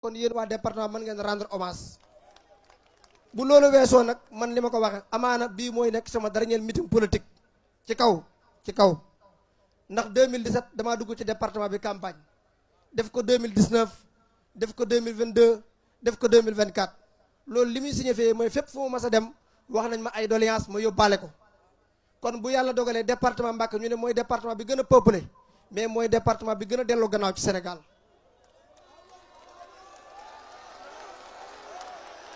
kon yéen waa département mën ngeen rendre hommage bu loolu weesoo nag man li ma ko waxe amaana bii mooy nekk sama dernier meeting politique ci kaw ndax 2017 damaa dugg ci département bi campagne def ko 2019 def ko 2022 def ko 2024 loolu li muy signifié mooy fépp fu ma mas a dem wax nañ ma ay doléance ma yóbbaale ko kon bu yàlla dogalee département Mbacké ñu ne mooy département bi gën a peuplé mais mooy département bi gën a delloo gannaaw ci Sénégal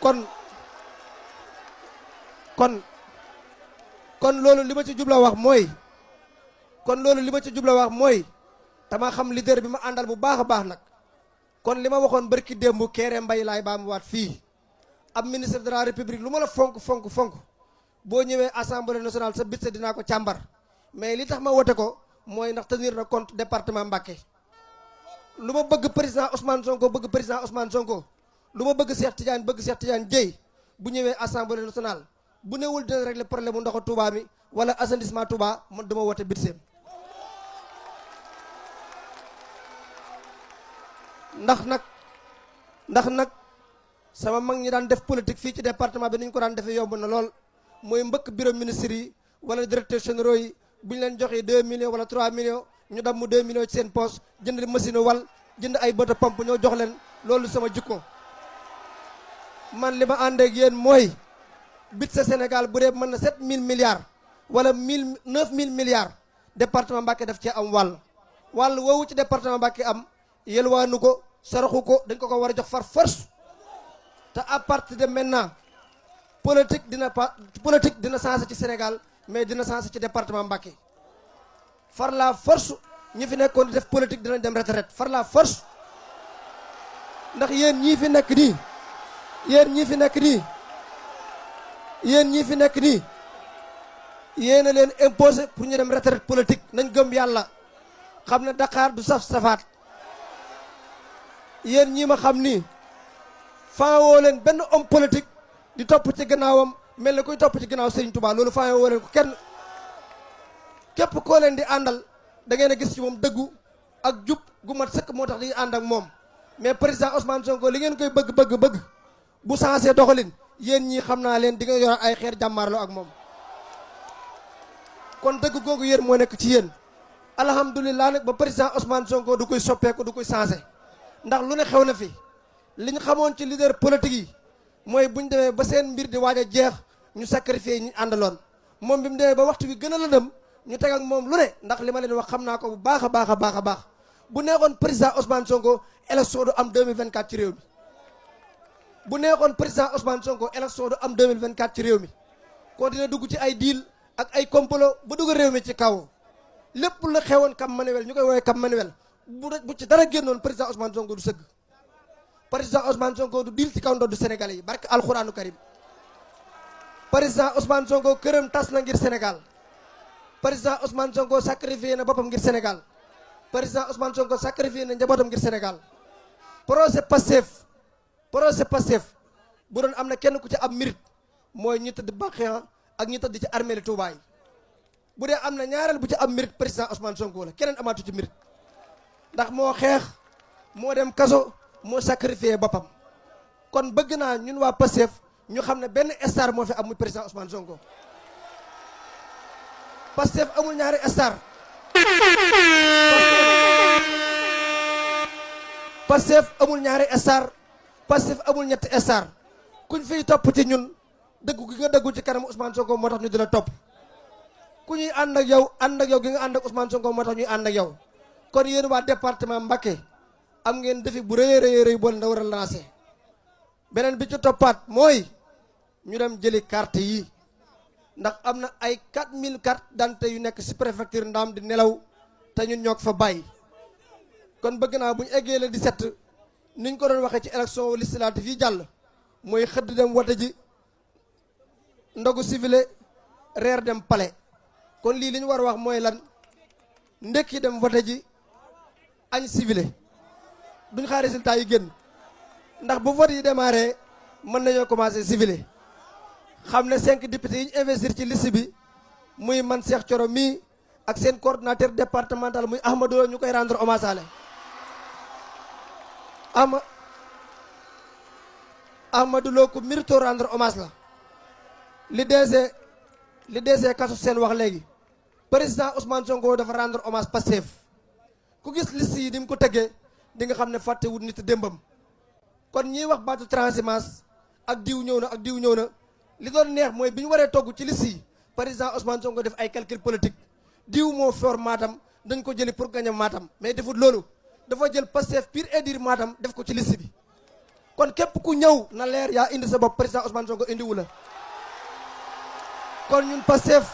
kon loolu li ma ci jubla wax mooy dama xam leader bi ma àndal bu baax a baax nag kon li ma waxoon barki démb Kéré Mbaye laay baa mu waat fii ab ministre de la république lu ma la fonk boo ñëwee assemblée nationale sa budget dinaa ko càmbar mais li tax ma wote ko mooy ndax tenir na compte département Mbacké lu ma bëgg président Ousmane Sonko lu ma bëgg Cheikh Tidiane Dièye bu ñëwee assemblée nationale bu newul dina régler problème mu ndoxu Touba mi wala assainissement Touba man duma wote budget ndax nag sama mag ñi daan def politique fii ci département bi ni ñu ko daan defee yomb na lool mooy mbëkk bureau ministre yi wala directeur généraux yi bu ñu leen joxee 2 millions wala 3 millions ñu dam mu 2 millions ci seen poche jënd machine wal jënd ay bët pompe ñoo jox leen loolu sama jikko man li ma ànd ak yéen mooy budget Sénégal bu dee mën na 7000 milliards wala 9000 milliards département Mbacké daf cee am wàll woowu ci département Mbacké am yelwaanu ko saraxu ko dañ ko war a jox far force te à partir de maintenant politique dina changé ci Sénégal mais dina changé ci département Mbacké far la force ñi fi nekkoon di def politique dinañ dem retraite far la force ndax yéen ñii fi nekk nii yéen a leen imposé pour ñu dem retraite politique nañ gëm yàlla xam ne Dakar du saf-safaat yéen ñii ma xam nii faawoo leen benn homme politique di topp ci gannaawam mel na kuy topp ci gannaaw Serigne Touba loolu faawoo leen ko kenn képp koo leen di àndal da ngeen a gis ci moom dëggu ak jub gu mat sëkk moo tax di ànd ak moom mais président Ousmane Sonko li ngeen koy bëgg bu sensé doxalin yéen ñii xam naa leen di nga yor ay xeer jàmmaarloo ak moom kon dëgg googu yéen moo nekk ci yéen alhamdulilah nag ba président Ousmane Sonko du koy soppeeku du koy sensé ndax lu ne xew na fi li ñu xamoon ci leader politique yi mooy bu ñu demee ba seen mbir di waaj a jeex ñu sacrifier ñu àndaloon moom bi mu demee ba waxtu bi gën a lëndëm ñu teg ak moom lu ne ndax li ma leen wax xam naa ko bu baax a baax bu neexoon président Ousmane Sonko élection du am 2024 ci réew mi bu neexoon président Ousmane Sonko élection du am 2024 ci réew mi koo dina dugg ci ay deal ak ay complot ba dugg réew mi ci kaw lépp la xewoon Cap Manuel ñu koy woowee Cap Manuel bu ci dara génnoon président Ousmane Sonko du sëgg président Ousmane Sonko du diil ci kaw ndoddu Sénégalais yi barke alxuraanu karim président Ousmane Sonko këram tas na ngir Sénégal président Ousmane Sonko sacrifié na boppam ngir Sénégal président Ousmane Sonko sacrifié na njabootam ngir Sénégal projet Pastef bu doon am na kenn ku ci am mérite mooy ñi tëdd Bakhia ak ñi tëdd ci armée li Touba yi bu dee am na ñaareel bu ci am mérite président Ousmane Sonko la keneen amaatu ci mérite ndax moo xeex moo dem kaso moo sacrifié boppam kon bëgg naa ñun waa Pastef ñu xam ne benn star moo fi am muy président Ousmane Sonko Pastef amul ñaari star Pastef amul ñaari star Pastef amul ñetti star kuñ fiy topp ci ñun dëggu gi nga dëggu ci kanam Ousmane Sonko moo tax ñu di la topp ku ñuy ànd ak yow gi nga ànd ak Ousmane Sonko moo tax ñuy ànd ak yow kon yéen waa département Mbacké am ngeen defi bu rëy boo leen da war a lancé beneen bi ci toppaat mooy ñu dem jëli carte yi ndax am na ay 4000 cartes d'identité yu nekk ci préfecture Ndam di nelaw te ñun ñoo ko fa bàyyi kon bëgg naa bu ñu eggee le 17 ni ñu ko doon waxee ci élection législative yi jàll mooy xëdd dem wote ji ndogu civilé reer dem palais kon lii li ñu war a wax mooy lan ndekki dem wote ji añ civilé duñ xaar résultat yi génn ndax bu vote yi démarré mën nañoo commencé civilé xam ne 5 députés yi ñu investir ci liste bi muy man Cheikh Thioro mii ak seen coordonnateur départemental muy Ahmadou ñu koy rendre hommage Ahmadou Lo ku mérito rendre hommage la li DG kasu seen wax léegi président Ousmane Sonko dafa rendre hommage Pastef ku gis liste yi ni mu ko tëggee di nga xam ne fàtte wut nit démbam kon ñiy wax baatu transhumance ak diw ñëw na ak diw ñëw na li doon neex mooy bi ñu waree togg ci liste yi président Ousmane Sonko def ay calcul politique diw moo for Matam dañ ko jëli pour gagner Matam mais defut loolu dafa jël Pastef pire et dire Matam def ko ci liste bi kon képp ku ñëw na leer yaa indi sa bopp président Ousmane Sonko indiwu la kon ñun Pastef